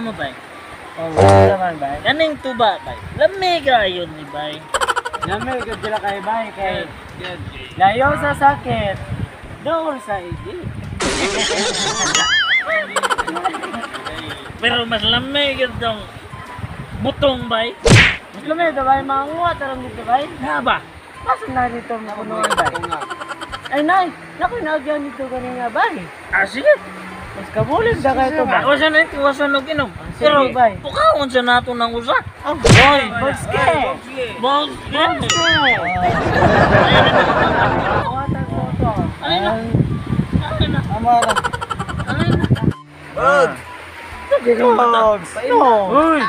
mo, bay? Oh, naman bay. Kaning tuba, bay? Lami ka yun ni bay. Lamig ka dila kay bay kay layo sa sakit. Doon sa igi. Pero mas lami ka dong butong, bay. Mas lamig ka bay, manguha tarang dito bay. Na ba? Pasok na dito makuno bay. Ay nay, naku nagyan dito kanina bay. Ah, sige. Mas kabulig da kayo to bay. Ako siya na ito, wasan og inom. Sige, Pero, bay. pukawon sa nato ng usa. Oh, boy, bagske. Bagske. Water ko to. Alin na? Alin na? Amara. Alin na? Bogs. Bogs. No. Uy.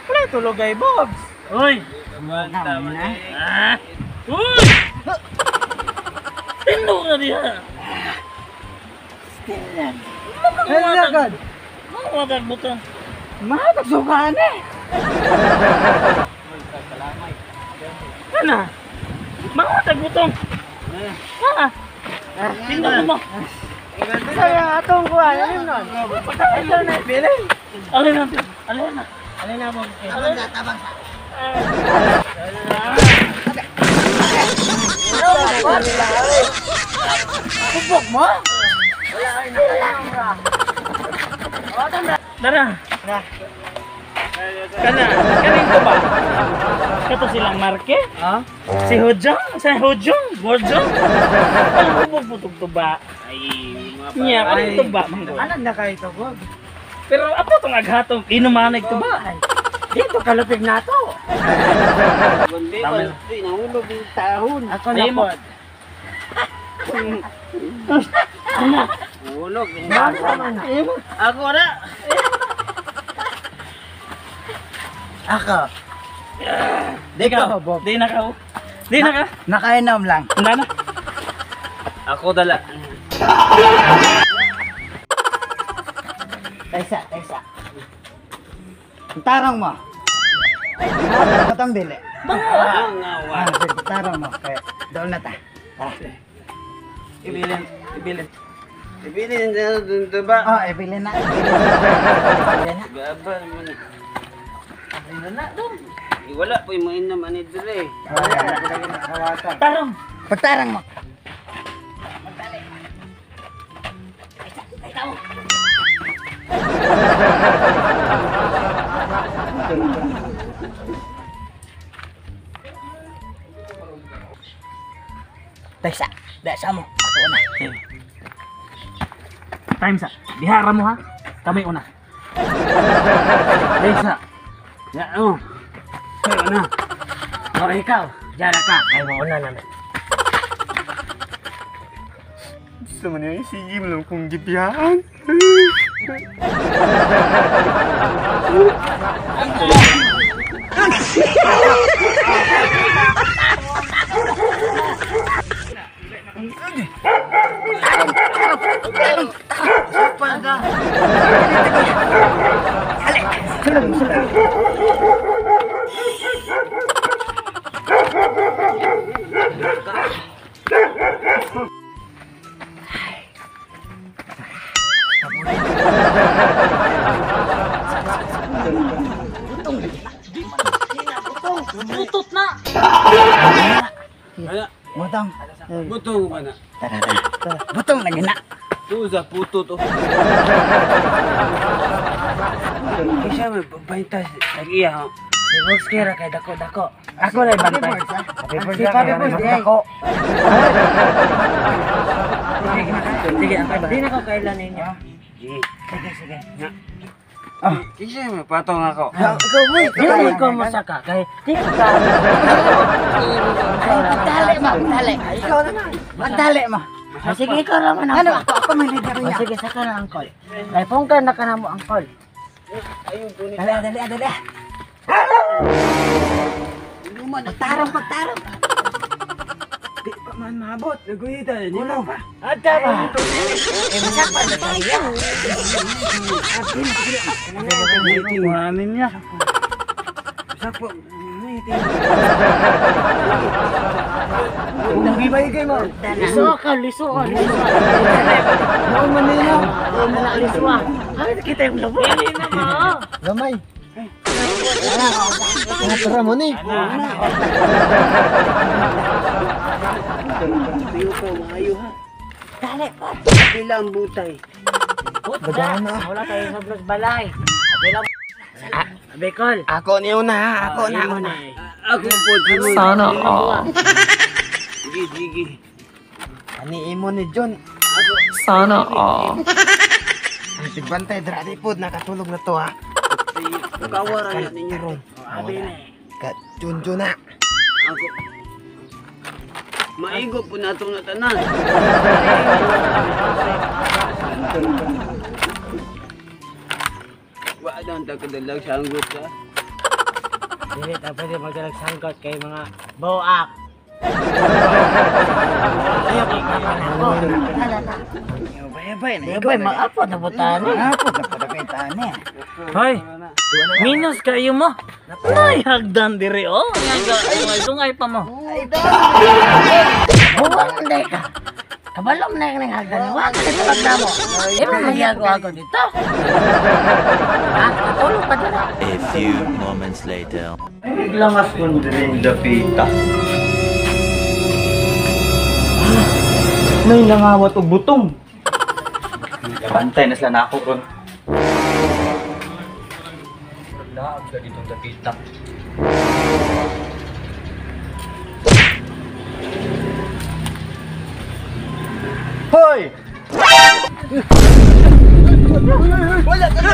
Wala tulog ay Bogs. Uy! Tama na. Ah! Uy! Tindog na diha! Ay, agad. Mga butong. Mahatag sukaan eh. Kana? Mga butong. Ha? Tindog mo. Saya atong kuha. Ano yun nun? Ito na bilin. Alin na? Alin na? Alin na mo? Alin na? Tabang sa. Kubok mo? Dara! Kana? Kanin ko ba? Kato silang marke? Ha? Si Hojong? Si Hojong? Hojong? Alam ko po putog to ba? Ay, niya, ano to ba? Manggo? Alam na kayo ito, Bob. Pero apo itong aghatong inumanay to ba? Dito kalupig na to. Tama na. Nahulog yung tahon. Ako na Di mo. po. Hulog. Ako na. Ako. Di ka, Bob. di na ka. Di na ka. Nakainom lang. Handa na. Ako dala. Taysa. Tarong mo. Matang bili. Ah, sige, tarong mo. Kaya, doon na ta. Tara. Ibilin. Ibilin na dun ba? Oh, ibili na. Ibili na. Gaba naman. Ano na doon? Wala po yung mainam ani dire. Tarong. Pagtarang mo. Taysa. Dasa mo. Ako na. Time sa. Bihara mo ha. Kami una. Desa. Ya oh. Pero na. O, ikaw. Diyan ka. Ay, mauna namin. Gusto mo niya sige mo lang kung gibiyahan. Butot na. Ala, Butong. butong ba na? Tara. Butong lagi na. Tuza puto to. Kisa may babaytas lagi ha. Si Box kira kay dako-dako. Ako na ibantay. Happy birthday. Happy birthday. Dako. Sige, di na ko kailan ninyo. Sige. Ah, kisa may patong ako. Ikaw mo. Di ko masaka. Kay di ko ka. Magtali mo. Ikaw naman. Magtali mo. Sige, ikaw naman ang call. Ako may leader niya. Sige, saka na ang call. Ay, pungkan na ka na mo ang call. Dali. Pagtarong. Di pa man mabot. Naguhitan ni mo. Ada ba? Masak pa na tayo. Kuhanin niya. Sapo. bitin. Unang gibay kay mo. Liso ka. Noon manila. Liso ah. Ay, kita yung labo. Pili na mo. Gamay. Tara mo ni. Tuyo ko, maayo ha. Dali po. Pila ang butay. Bagahan na. Wala tayo sa vlog balay. Bilang. Bekol. Ako niyo na. Ako na. Ako po, sunod. Sana all. Sige. Ani imo ni John. Sana all. Ang tigbantay drati pod nakatulog na to ha. Kawaran ninyo ron. Abi na. Ka Junjun na. Ako. Maigo po na itong natanan. Wala ang takadalag sanggot ka. Dili ta pwede magdalag sangkot kay mga boak. Bayabay na. Ikaw mag-apo na butani. Apo na pa kay tani. Hoy, minus kayo mo. Ay, hagdan diri oh. Sungay pa mo. Buwan na ka. Kabalom na yung hagdan. Huwag ka dito mo. Iba nagyagawa dito. Ha? Tulog pa dito. A few moments later. Iglangas ko din dapita. May nangawat og butong. Bantay na sila na ako ron. Wala ang ganitong dapita. Hoy! Wala ka na!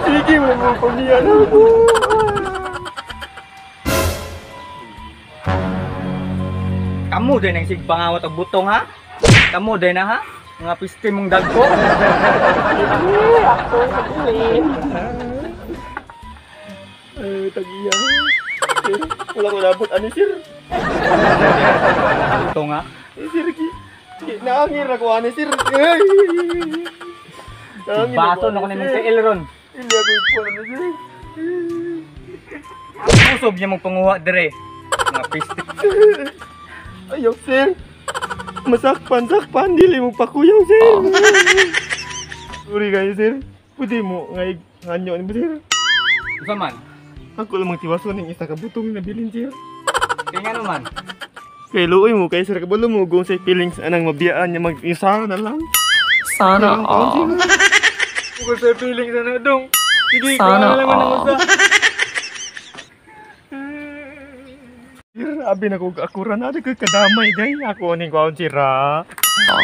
Sige, mo pamiyan ako. Kamu din ang sigpangawat og butong ha? Kamu din na ha? Mga piste mong dagko. Ay, tagiya. Sir, wala ko labot ani sir. Ito nga. Sir, naangir ako ani sir. Ay. Baso na ko ni Mr. Elron. Hindi ako po na sir. Pusob niya mong panguha dire. Mga piste. Ayaw sir. Masakpan, dili mo pakuyaw sir. Sorry kayo sir. Pwede mo ngay hanyo ni sir. Isa man. Ako lamang tiwaso ng isa ka butong na bilin sir. Kaya nga naman. Kay luoy mo kay sir kabalo mo gong say feelings anang mabiyaan niya mag-isa na lang. Sana all. Kung say feelings na dong. Sige, Sana lang all. Sir, abi na ko akuran na ko kadamay day. Ako ning kwaon sira. Oh.